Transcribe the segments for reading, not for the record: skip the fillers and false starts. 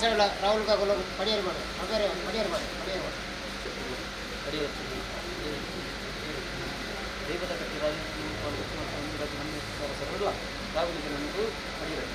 ಸರಳ ರಾಹುಲ್ ಕಾಗುಲು ಪಡಿಯರು ಮಾಡು ಪಡಿಯರು ಪಡಿಯರು ಮಾಡು ಪಡಿಯರು ಮಾಡು. ದೈವದ ಕಟ್ಟಿ ರಾಜ ರಾಹುಲ್ ನಮಗೂ ಪಡಿಯರು.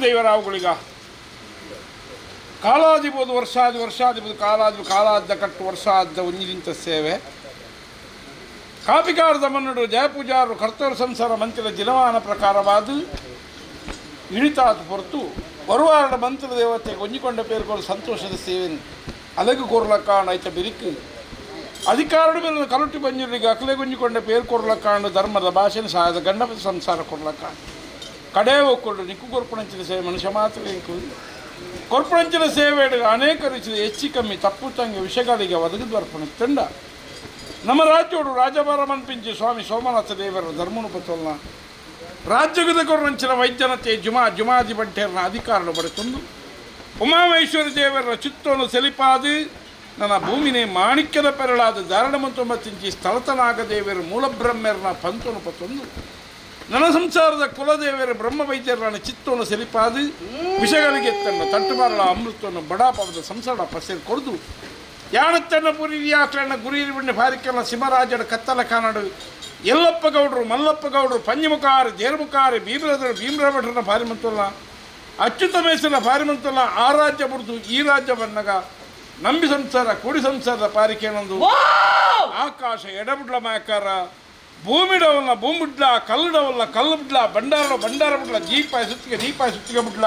ದೇವರಾವುಗಳಿಗ ಕಾಲಾದಿಬೋದು ವರ್ಷಾದಿ ವರ್ಷಾದಿಬೋದು ಕಾಲಾದಿ ಕಾಲಾದ್ದ ಕಟ್ಟು ವರ್ಷಾದ್ದ ಒಂಜಿನಿಂತ ಸೇವೆ ಕಾಪಿಕಾರದ ಮನ್ನಡು ಜಯಪೂಜಾರರು ಕರ್ತವ್ಯ ಸಂಸಾರ ಮಂತ್ರ ದಿನಮಾನ ಪ್ರಕಾರವಾದ ಇಳಿತಾತು ಹೊರತು ಬರುವಾರಡ ಮಂತ್ರ ದೇವತೆ ಒಂಜಿಕೊಂಡ ಪೇರ್ಕೊಂಡು ಸಂತೋಷದ ಸೇವೆ ಅಲಗು ಕೋರ್ಲಕ್ಕಾಣ ಐತ ಬಿರಿಕು ಅಧಿಕಾರಡು ಮೇಲೆ ಕಲುಟಿ ಬಂಜರಿಗೆ ಅಕಲೆ ಗುಂಜಿಕೊಂಡ ಪೇರ್ ಕೊರ್ಲಕ್ಕಾಂಡು ಧರ್ಮದ ಭಾಷೆನ ಸಹಾಯದ ಗಂಡಪತಿ ಸಂಸಾರ ಕೊರ್ಲಕ್ಕಾಂಡು ಕಡೆ ಒಕ್ಕೊಂಡು ನಿಕ್ಕು ಕೊರ್ಪಣಂಚಿನ ಸೇವೆ ಮನುಷ್ಯ ಮಾತ್ರ ಇಂಕು ಕೊರ್ಪಣಂಚಿನ ಸೇವೆ ಅನೇಕ ರೀತಿಯ ಹೆಚ್ಚು ಕಮ್ಮಿ ತಪ್ಪು ತಂಗಿ ವಿಷಯಗಳಿಗೆ ಒದಗಿದು ಬರ್ಪಣೆ ತಂಡ ನಮ್ಮ ರಾಜ್ಯೋಡು ರಾಜಭಾರ ಮನ್ಪಿಂಚಿ ಸ್ವಾಮಿ ಸೋಮನಾಥ ದೇವರ ಧರ್ಮನುಪತೋಲ್ನ ರಾಜ್ಯಗದ ಕೊರ್ರಂಚಿನ ವೈದ್ಯನತೆ ಜುಮಾ ಜುಮಾದಿ ಬಂಟೇರನ ಅಧಿಕಾರನು ಬರೆತಂದು ಉಮಾಮಹೇಶ್ವರ ದೇವರ ಚಿತ್ತವನ್ನು ಸೆಲಿಪಾದು ನನ್ನ ಭೂಮಿನೇ ಮಾಣಿಕ್ಯದ ಪೆರಳಾದ ಧಾರಣಮಂತೊಂಬತ್ತಿಂಚಿ ಸ್ಥಳತನಾಗ ದೇವರ ಮೂಲಬ್ರಹ್ಮರನ ಪಂತನು ಪತ್ತೊಂದು ನನ್ನ ಸಂಸಾರದ ಕುಲದೇವರ ಬ್ರಹ್ಮ ವೈದ್ಯರನ ಚಿತ್ತವನ್ನು ಸೆಲಿಪಾದು ವಿಷಗಳಿಗೆ ತನ್ನ ತಟ್ಟುಬಾರಳ ಅಮೃತವನ್ನು ಬಡಾಪದ ಸಂಸಾರ ಪಸೇರು ಕೊಡ್ದು ಯಾಣತ್ತನ್ನ ಪುರಿಯಾಕ್ಲಣ್ಣ ಗುರಿರಿ ಬಣ್ಣ ಭಾರಿಕೆಲ್ಲ ಸಿಂಹರಾಜನ ಕತ್ತಲ ಕಾನಡು ಯಲ್ಲಪ್ಪ ಗೌಡರು ಮಲ್ಲಪ್ಪ ಗೌಡರು ಪಂಜಮುಖಾರಿ ದೇರ್ಮುಖಾರಿ ಭೀಮರದರು ಭೀಮರಾಭಟ್ರನ ಭಾರಿಮಂತಲ್ಲ ಅಚ್ಯುತ ಮೇಸನ ಭಾರಿಮಂತಲ್ಲ ಆ ರಾಜ್ಯ ಬುಡ್ದು ಈ ರಾಜ್ಯ ಬನ್ನಗ ನಂಬಿ ಸಂಸಾರ ಕೂಡಿ ಸಂಸಾರದ ಪಾರಿಕೇನೊಂದು ಆಕಾಶ ಎಡಬುಡ್ಲ ಮಾಕಾರ ಭೂಮಿಡವಲ್ಲ ಭೂಮಿಡ್ಲ ಕಲ್ಲುಡವಲ್ಲ ಕಲ್ಲು ಬಿಡ್ಲ ಬಂಡಾರ ಬಂಡಾರ ಬಿಡ್ಲ ಜೀಪಾಯಿ ಸುತ್ತಿಗೆ ದೀಪಾಯಿ ಸುತ್ತಿಗೆ ಬಿಡ್ಲ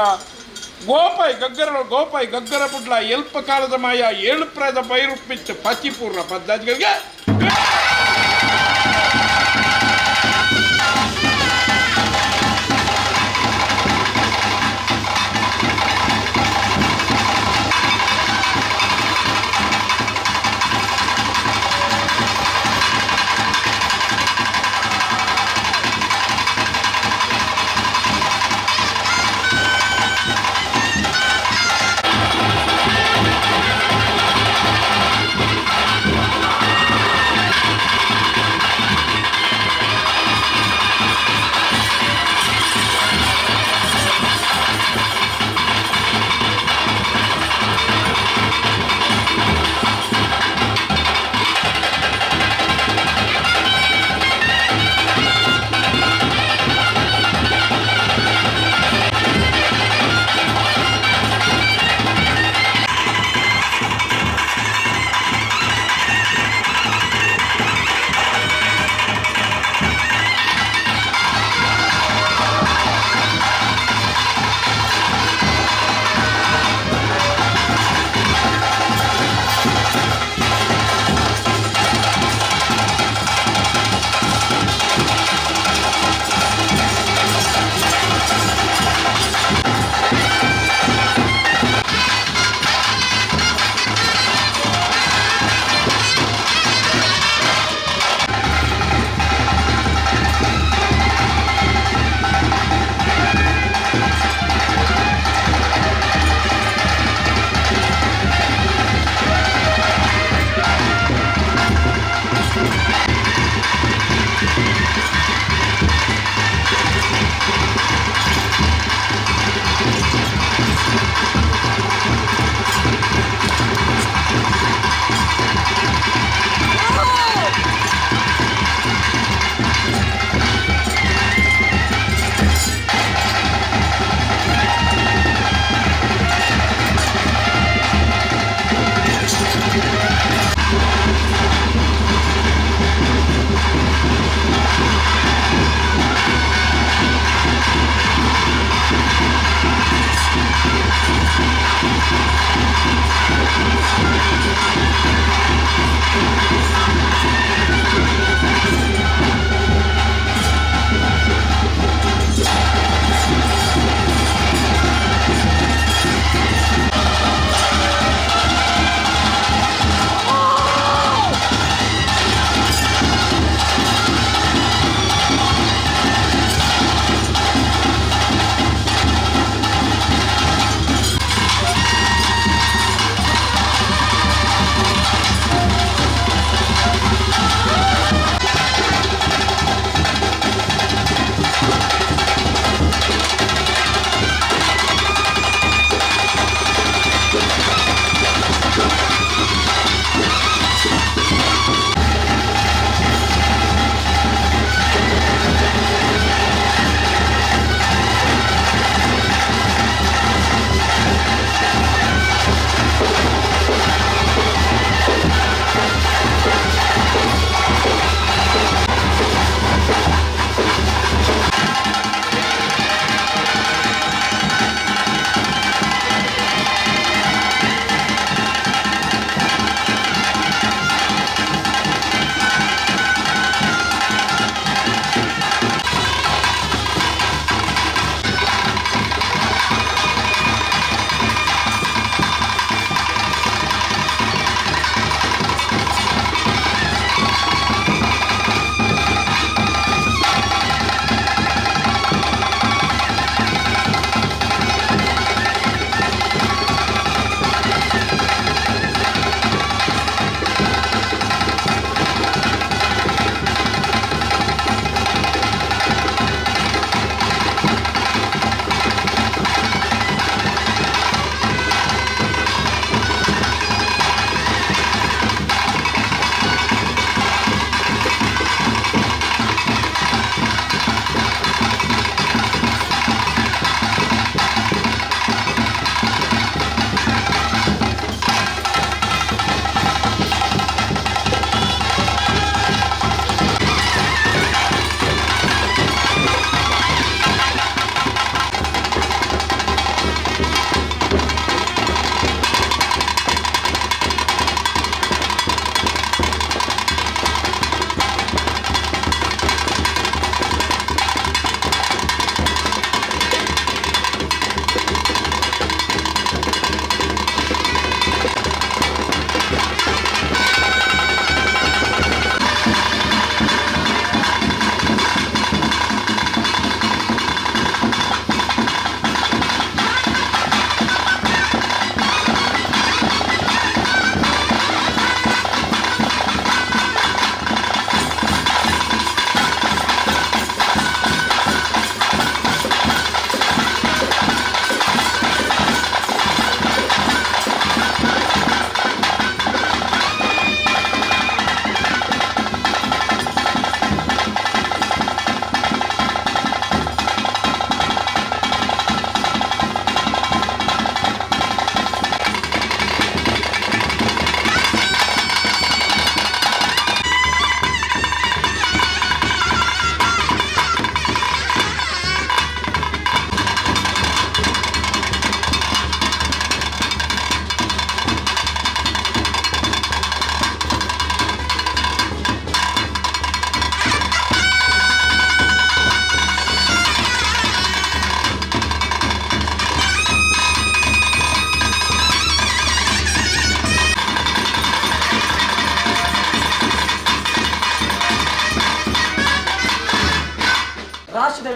ಗೋಪಾಯಿ ಗಗ್ಗರ ಗೋಪಾಯಿ ಗಗ್ಗರ ಬಿಡ್ಲ ಎಲ್ಪ ಕಾಲದ ಮಾಯ ಏಳು ಪ್ರಾಯದ ಬೈರುಪ್ಪಿತ್ತು ಪತಿಪೂರ್ಣ ಪದ್ದಾಜಿಗಳಿಗೆ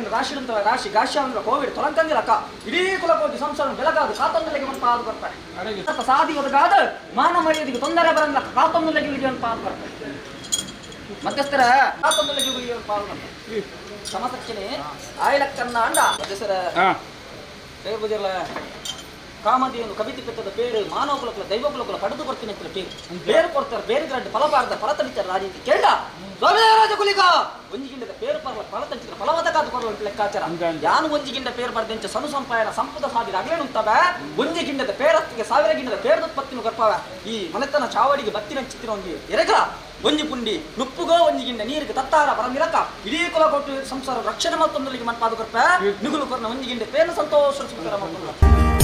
ಮಧ್ಯಸ್ಥರಿಂದ ರಾಶಿ ರಾಶಿ ಗಾಶ್ಯ ಅಂದ್ರೆ ಕೋವಿಡ್ ತೊಲಂಕಂದಿಲಕ್ಕ ಇಡೀ ಕುಲಕೋಟಿ ಸಂಸಾರ ಬೆಳಗಾದ ಕಾತೊಂದಲೆಗೆ ಮನ್ಪ ಆದು ಬರ್ತಾರೆ. ಸಾದಿ ಒದಗಾದ ಮಾನ ಮರ್ಯಾದೆಗೆ ತೊಂದರೆ ಬರಂದಿಲ್ಲ ಕಾತೊಂದಲೆಗೆ ಮನ್ಪ ಆದು ಬರ್ತಾರೆ. ಮಧ್ಯಸ್ಥರ ಕಾತೊಂದಲೆಗೆ ಮನ್ಪ ಆದು ಬರ್ತಾರೆ. ಸಮಸಕ್ಷಣೆ ಆಯ್ಲಕ್ಕನ್ನ ಅಂಡ ಮಧ್ಯಸ್ಥರ ಪೂಜೆಲ್ಲ ಕಾಮಧೇನು ಕವಿತೆ ಪೆತ್ತದ ಪೇರು ಮಾನವ ಕುಲಕುಲ ದೈವ ಕುಲಕುಲ ಪಡೆದು ಕೊಡ್ತೀನಿ ಅಂತ ಪೇರು ಬೇರು ಕೊಡ್ತಾರೆ ಬೇರೆ ಗ್ರಂಥ ಫಲಬಾರದ ಫಲತಡಿತಾರೆ ರಾಜೀತಿ ಕೇಳ ರಾಜ ಕುಲಿಗ ಒಂಜಿ ಗಿಂಡದ ಪೇರು ಪರ್ಲ ಫಲತಂಚಿದ ಫಲವದ ಕಾದು ಕೊರಲ ಲೆಕ್ಕಾಚಾರ ಯಾನು ಒಂಜಿ ಗಿಂಡ ಪೇರು ಬರ್ದೆಂಚ ಸನು ಸಂಪಾಯನ ಸಂಪದ ಸಾವಿರ ಅಗಲೇನುಂತವೆ ಒಂಜಿ ಗಿಂಡದ ಪೇರತ್ತಿಗೆ ಸಾವಿರ ಗಿಂಡದ ಪೇರದುತ್ಪತ್ತಿನ ಗರ್ಪವ ಈ ಮನೆತನ ಚಾವಡಿಗೆ ಬತ್ತಿನ ಚಿತ್ತಿನ ಒಂಜಿ ಎರಗಲ ಒಂಜಿ ಪುಂಡಿ ನುಪ್ಪುಗೋ ಒಂಜಿ ಗಿಂಡ ನೀರಿಗೆ ತತ್ತಾರ ಬರಮಿರಕ ಇಡೀ ಕುಲ ಕೊಟ್ಟು ಸಂಸಾರ ರಕ್ಷಣೆ ಮತ್ತೊಂದರಿಗೆ ಮನ್ಪಾದು ಕೊರ್ಪ ನುಗುಲು ಕೊರ್ನ ಒಂಜಿ ಗಿಂಡ ಪೇನ ಸಂತೋಷ ಸ್ವೀಕಾರ ಮಾಡ್ಕೊಂಡು.